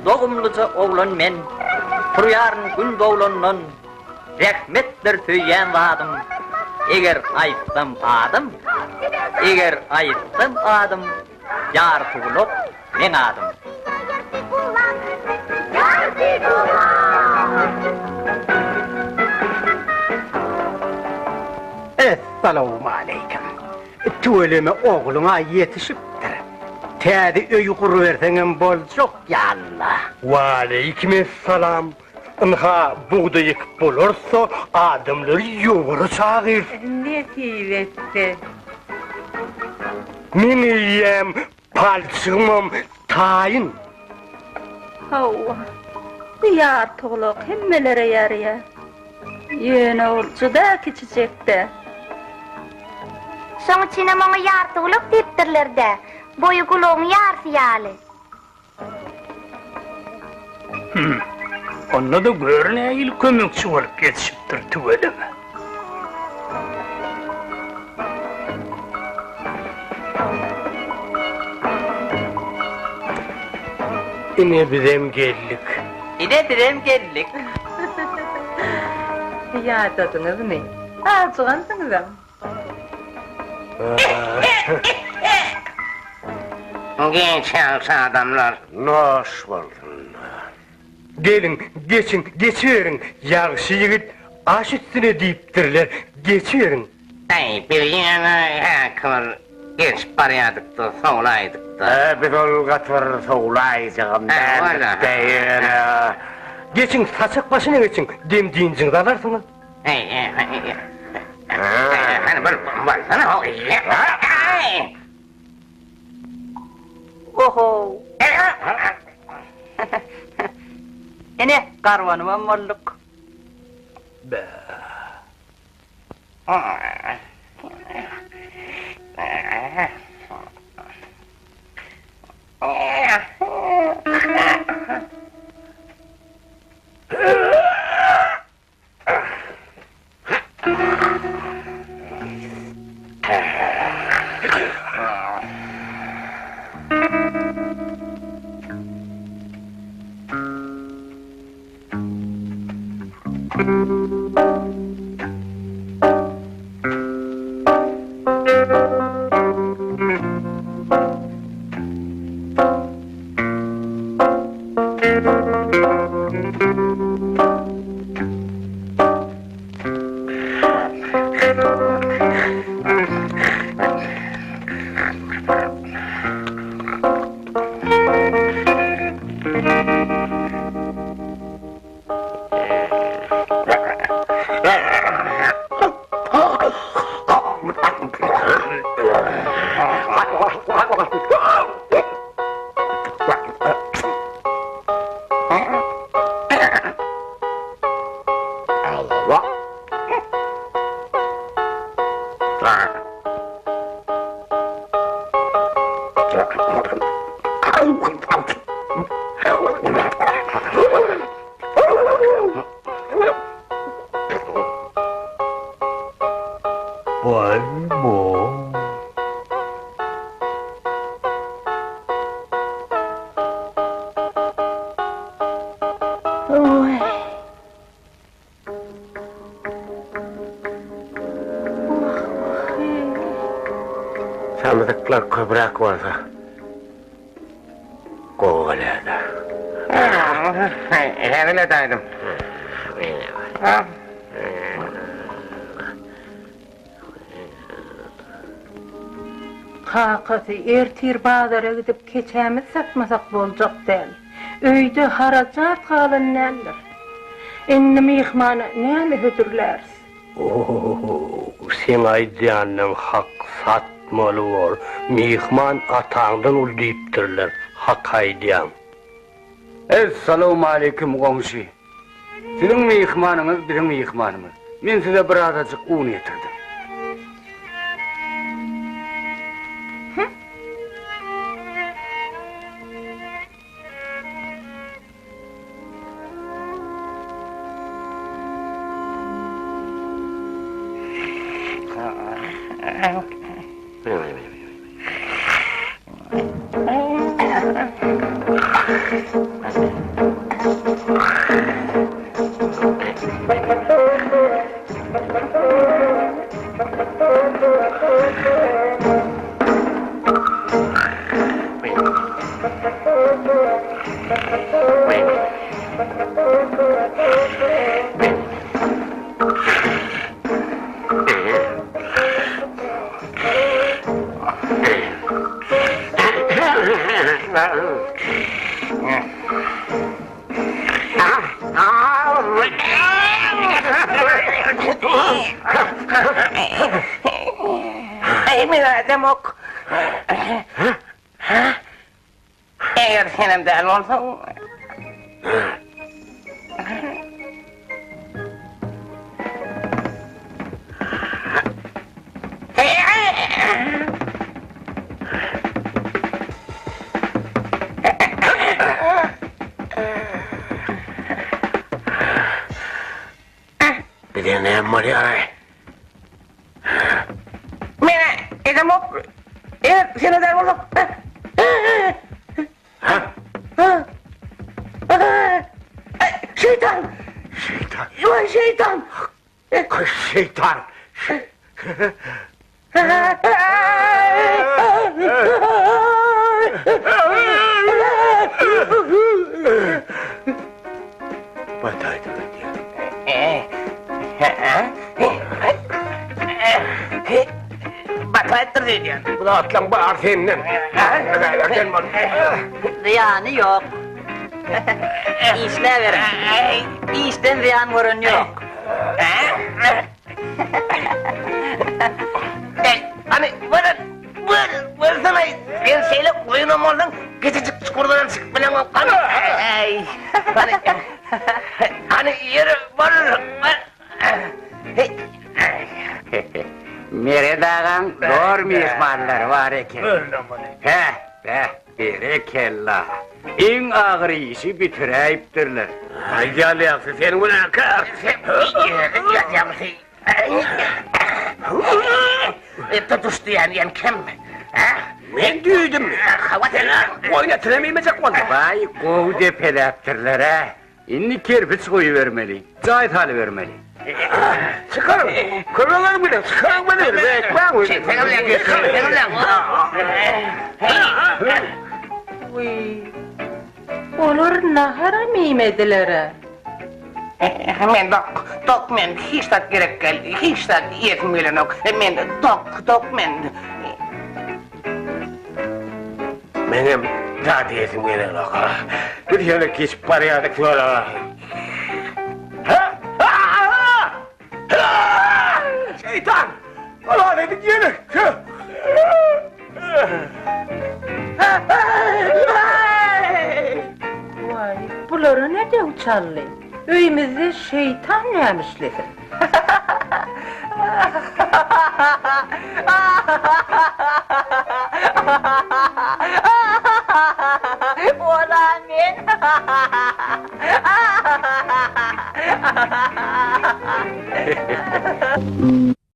Dogumlyja oglan men, Turýaryn gün doglandan, Zähmetdir söýýän zadym, Eger aýtsam adym, Eger aýtsam adym, Ýartygulak meň adym. Essalawmaleýkim. Tüweleme ogluň-a ýetişipdir. Täze öý guruberseňem boljak ýaly-la. Waleýkim essalam. Ynha, bugdaý ekip bolarsa, adamlary ýowara çagyr. Nesip etse. Meň eýýäm palçygymam taýyn. Hawa, bu ýartygulak hemmelere ýaraýar. Ýöne ol juda kiçijek-dä. Şoň üçinem oňa ýartygulak diýipdirler-dä. Boýy gulagyň ýarsy ýaly. Hüm. Onda-da gör nähili kömekçi bolup ýetişipdir tüweleme. Ine bizem geldik. Ine bizem geldik. Ýadadyňyzmy? Ajygansyňyzam. Genç ýagşy adamlar. Noş bolsun. Geliň, geçiň, geçiberiň. Ýagşy ýigit aş üstüne diýipdirler. Geçiberiň. Äý, biz ýöne häki bir geçip barýardyk-da, sowlaýdyk-da. Hä, biz ol gaty bir sowlaýjagam däldik-de, ýöne. Geçiň, saçak başyna geçiň, dem-dynjyňyzy alarsyňyz. Ohow! Ine, garbanybam bolduk. Bä. Samsyklar köpräk bolsa gowy bolýar-da. Hezil edäýdim. Kakasy, ertir bazara gidip keçämizi satmasak boljak däl. Öýde harajat galan däldir. Indi myhmana näme hödürläris? O-ho-ho, seň aýdýanyň hak, satmaly bor. Myhman ataňdan uly diýipdirler, hak aýdýaň. Essalawmaleýkim goňşy. Siziň myhmanyňyz biziň myhmanymyz. Men size birazajyk un getirdim. Eý, men edemok. Eger senem däl bolsaň. Bize näme bolýar-aý? Men edemok. Eger sen däl bolsaň. Şeýtan! Şeýtan! Waý, şeýtan! Şeýtan! Bataýdyr öýdýän. Bataýdyr öýdýän. Bu zatlaň bary senden. Nälerden bol. Zyýany ýok. Işläberiň. Işden zyýan gören ýok. Eý, hany, bol, bol, bolsana, sen şeýle goýunam bolsaň, kiçijik çukurdanam çykyp bileňok, hany, eý, hany, hany, ýeri, bol, bol, heý. Meret agaň zor myhmanlary bar eken. Hä, bäh, berekella. Iň agyr işi bitiräýipdirler. Aýdýan ýagşy, sen günäkär. Tutuş diýýän diýen kim? Hä? Men düýdüm. Hawa sen. Goýun etinem iýmejek boldum. Baý, gowy depeläpdirler-ä. Indi kerpiç goýubermeli, jaý salybermeli. Çykaryň, kömek ediň bize, çykaryň bizi, beýtmäň. Wiý, olar naharam iýmediler-ä. Men dok, dok men, hiç zat gerek däl, hiç zat iýesim gelenok. Men dok, dok men. Meňem zat iýesim gelenok. Biz ýöne geçip barýardyk ýola. Şeýtan! Alan edip ýene. Waý, bulara ne döw çaldy? Öýümizde şeýtan näme işlesin? Ola men.